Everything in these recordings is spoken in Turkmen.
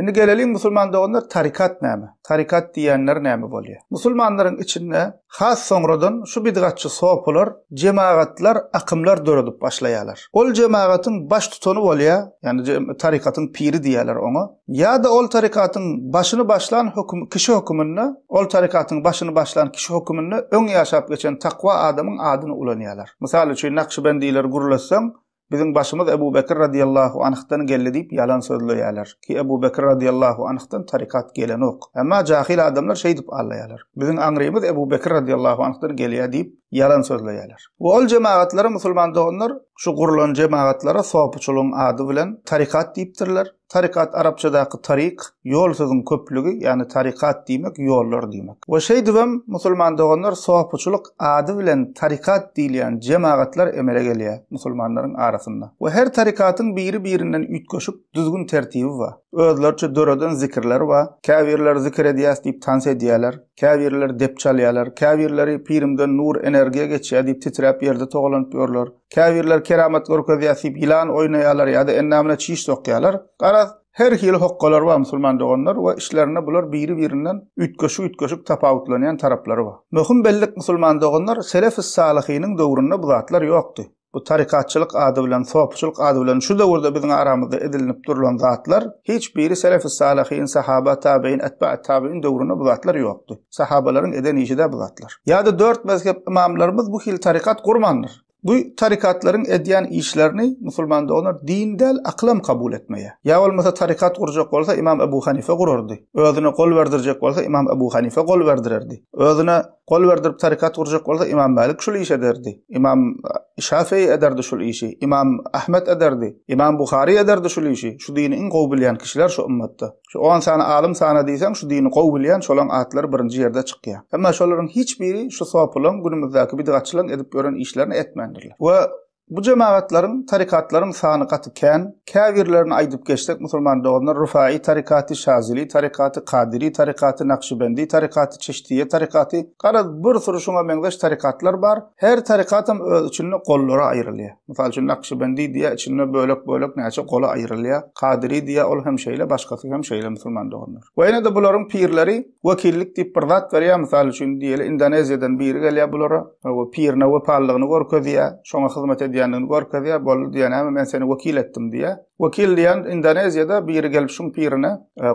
Indi geleliň musulman doganlar tarykat näme? Tarykat diýýänler näme bolýar? Musulmanlaryň içinde has soňradan şu bidgatçy sopular jemagatlar, akymlar döredip başlaýarlar. Ol jemagatyň baştutany bolýar, ýagny tarykatyň piri diýýärler oňa. Ýa-da ol tarykatyň başyny başlan höküm kişi höküminde, ol tarykatyň başyny başlan kişi höküminde öň ýaşap geçen takwa adamyň adyny ulanýarlar. Mysal üçin nakşybendileri gürletseň, Biziň başymyz Ebu Bekir radiýallahu anhdan geldi diýip ýalan sözleýärler. Ki Ebu Bekir radiýallahu anhdan tarykat gelenok. Emma jahyl adamlar şeýdip aldaýarlar. Biziň aňrymyz Ebu Bekir radiýallahu anhdan gelýär diýip ýalan sözleýärler. We ol jemagatlara musulman doganlar şu gurulan jemagatlara sopuçylygyň ady bilen tarykat diýipdirler. Tarykat arapçadaky taryk, ýol sözüň köplügi, ýagny tarykat diýmek ýollar diýmek. We şeýdibem musulman doganlar sopuçylyk ady bilen tarykat diýilýän jemagatlar emele gelýär musulmanlaryň arasynda. We her tarykatyň biri-birinden üýtgeşik düzgün tertibi bar. Özleriçe döreden zikirleri bar. Käbirleri zikir edýäs diýip tans edýärler. Käbirleri dep çalýarlar. Käbirleri pirimden nur energiýa geçýär diýip titräp ýerde togalanyp ýörler. Käbirleri keramat görkezýär diýip ýylan oýnaýarlar ýa-da endamyna çiş sokýarlar. Garaz, her hili hokgalar bar musulman doganlar we içlerinde bular biri-birinden üýtgeşik-üýtgeşik tapawutlanýan taraplary bar. Möhüm bellik musulman doganlar Selefis-salyhynyň döwründe bu zatlar ýokdy. Bu tarykatçylyk ady bilen, sopuçylyk ady bilen şu döwürde biziň aramyzda edilinip durlan zatlar hiç biri Selefis-salyhyn, sahaba, tabein, etba'it-tabein döwründe bu zatlar ýokdy. Sahabalaryň eden işi-dä bu zatlar. Ýa-da dört mezhep ymamlarymyz bu hili tarykat gurmandyr. Bu tarykatlaryň edýän işlerini musulman doganlar din däl, akylam kabul etmeýär. Ýa bolmasa tarykat gurjak bolsa Ymam Ebu Hanife gurardy. Özüne gol berdirjek bolsa Ymam Ebu Hanife gol berdirerdi. Özüne gol berdirip tarykat gurjak bolsa Ymam Mälik şul iş ederdi. Ymam Şafii ederdi şul işi. Ymam Ahmet ederdi. Ymam Buhary ederdi şul işi. Şu dini iň gowy bilýän kişiler şu ymmatda. Şu on sany alym sana diýseň, şu dini gowy bilýän şolaň atlary birinji ýerde çykýar. Emma şolaryň hiç biri şu sopulaň, günümizdäki bidgatçylaň edip ýören işlerini etmändirler. We bu jemagatlaryň, tarykatlaryň sany gaty kän. Käbirlerini aýdyp geçsek, musulman doganlar, Rufai tarykaty, Şazili tarykaty, Kadiri tarykaty, Nakşibendi tarykaty, Çiştiýe tarykaty, garaz bir süri şuňa meňzeş tarykatlar bar. Her tarykatam öz içinde gollara aýrylýar. Mysal üçin Nakşibendi diýýär, içinde bölek-bölek näçe gola aýrylýar. Kadiri diýýär, ol hem şeýle, başgasy hem şeýle musulman doganlar. We ýene-de bularyň pirleri wekillik diýip bir zat berýär, mysal üçin diýeli Indoneziýadan biri gelýär bulara, we pirine wepalylygyny görkezýär, şoňa hyzmat edýändigini görkezýär, boldy diýýär, näme men seni wekil etdim diýýär. Wekil diýen Indoneziýada biri gelip şuň pirine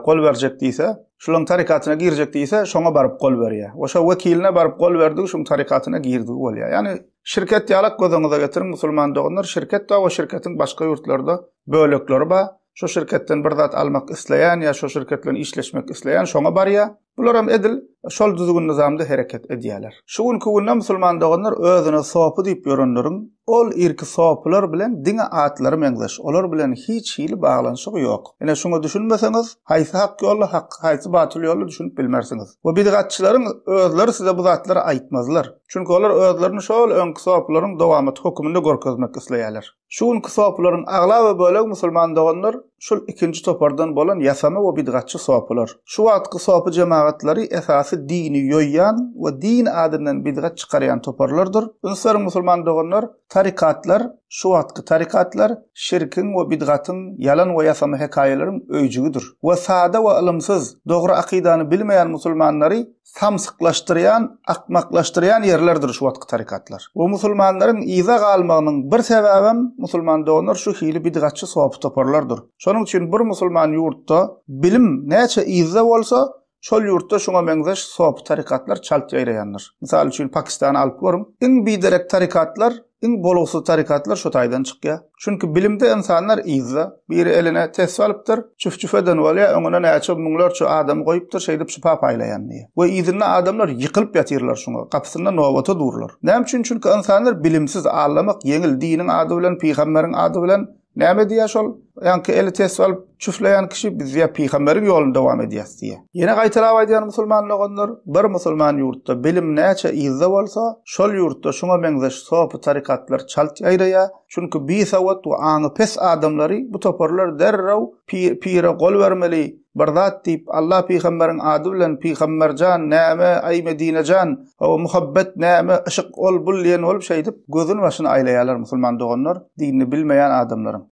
gol berjek diýse, şulaň tarykatyna girjek diýse, şoňa baryp gol berýär. We şo wekiline baryp gol berdigi şuň tarykatyna girdigi bolýar. Ýagny Şirket ýalak göz öňüňize getiriň musulman doganlar şirket bar we şirketiň başga ýurtlarda bölekleri bar. Şo şirketden bir zat almak isleýän ýa şo şirket bilen işleşmek isleýän şoňa barýar. Bularam edil şol düzgün nyzamda hereket edýärler. Şu günki günde musulman doganlar özüne sopy diýip ýörenleriň ol irki sopylar bilen diňe atlary meňzeş olar bilen hiç hili baglanyşygy ýok. Ine şuňa düşünmeseňiz haýsy hak ýolda hak haýsy batyl ýolda düşünip bilmersiňiz. We bidgatçylaryň özleri size bu zatlary aýtmazlar. Çünki olar özlerini şol öňki sopularyň dowamaty höküminde görkezmek isleýärler. Şu günki sopularyň aglaba bölegi musulman doganlar şul ikinji topardan bolan ýasama we bidgatçy sopular. Şu wagtky sopy jemagatlary esasy dini ýoýýan we din adyndan bidgat çykarýan toparlardyr. Üns beriň musulman doganlar, tarykatlar, şu wagtky tarykatlar şirkiň we bidgatyň, ýalan we ýasama hekaýalaryň öýjügidir. We sada we ylymsyz, dogry akydany bilmeýän musulmanlary samsyklaşdyrýan, akmaklaşdyrýan ýerlerdir şu wagtky tarykatlar. Bu musulmanlaryň yza galmagynyň bir sebäbem, musulman doganlar, şu hili bidgatçy sopy toparlardyr. Şonuň üçin bir musulman ýurtda bilim näçe yzda bolsa, şol ýurtda şuňa meňzeş sopy tarykatlar çalt ýaýraýandyr. Mysal üçin Pakistany alyp görüň, iň biderek tarykatlar Iň bolugsyz tarykatlar şo taýdan çykýar. Çünki bilimde ynsanlar yzda. Biri eline tesbi alypdyr, çüf-çüf eden bolýar, öňüne näçe müňlerçe adamy goýupdyr, şeýdip şypa paýlaýan diýýär. We yzynda adamlar ýykylyp ýatyrlar şuňa, gapysynda nobata durlar. Näme üçin? Çünki ynsanlar bilimsiz, aldamak ýeňil, diniň ady bilen, pygamberiň ady bilen Näme diýýär şol ýaňky eli tesbi alyp çüfleýän kişi, biz diýýär pygamberiň ýoluny dowam edýäs diýýär. Ýene gaýtalap aýdýan musulman doganlar, bir musulman ýurtda bilim näçe yzda bolsa, şol ýurtda şuňa meňzeş sopy tarykatlar çalt ýaýraýar. Çünki bisowat we aňy pes adamlary bu toparlar derrew pire gol bermeli, Bir zat diýip, Allah pygamberiň ady bilen pygamberjan näme, aý Medinejan, hawa muhabbet näme, yşyk ol bul diýen bolup şeýdip gözüni başyny aýlaýarlar musulman doganlar, dinini bilmeýän adamlaryň.